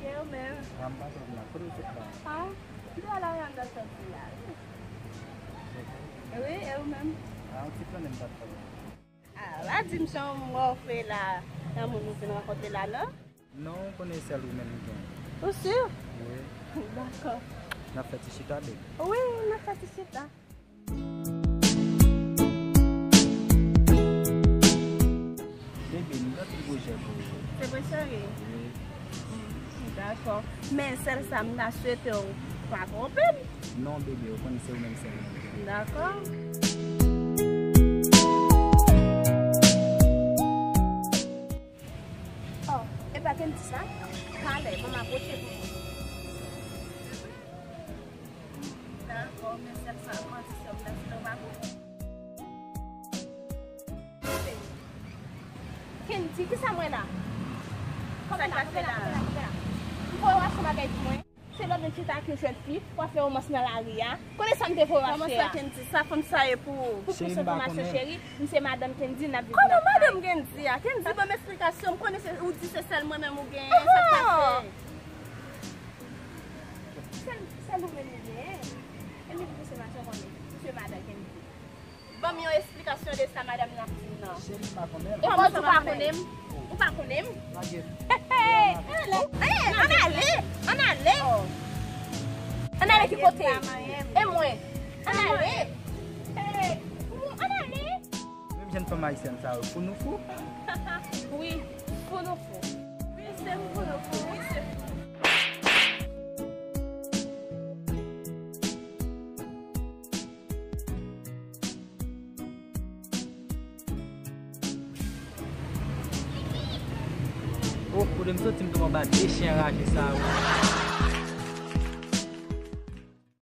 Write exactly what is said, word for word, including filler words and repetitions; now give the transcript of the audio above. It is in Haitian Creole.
E ou menm? Ah, m pa twò byen. Kote w sot la? Ah, m te al la nan sòti la. Se vre? Wi, e ou menm? Ah, yon ti plannen m t ap fè. Ah, pa di m se yon mò w fè la, nan moun ou vin rankontre la, non? Non, ou konnen sèl ou menm m gen. Ou si? Wi. Dakò. N ap fè ti chita, baby. Wi, n ap fè ti chita. Bebe, m gen ti pwojè pou ou. Se vre, cheri? Wi. Dakò. Men sèl sa m ta swete w pa twonpe m. Non, bebe, ou konn se ou menm sèl mwen. Dakò. Oh, e pa Kendy sa? Talè, ban m apwoche pou mwen. Dakò, men sèl sa, manti sè m nan, sinon pa konprann. Kendy, kisa m wè la? Kòman la? Kòman la? Kòman la? M voye w achte yon bagay pou mwen. Se lòt moun chita ak yon jèn fi, w ap fè womans nan lari a. Kote sa m te voye w achte a? Kòman sa, Kendy? Sa fanm sa ye pou ou? Pou plis enfòmasyon, cheri, m se madanm Kendy, n ap viv nan kay. Kòman madanm Kendy a? Kendy, ban m esplikasyon. M konnen se, ou di se sèl mwen menm ou genyen, sa k pase? Sèl, sèl ou menm ou genyen? E men pou plis enfòmasyon, konnen m se madanm Kendy. Ban m yon esplikasyon de sa madanm nan ap di m nan. Cheri, m pa konnen l. E kòman ou pa konnen m? Ou pa konnen m? Lage l. Hey, hey, hey, ann ale, ann ale. Ann ale ki kote? E mwen? Ann ale. Hey, ann ale. Menm jèn fanm ayisyèn sa yo, fou nou fou? Wi, fou nou fou. Wi, se fou nou fou, wi, se fou. Oh, kote m soti, m tonbe anba de chen raje sa yo.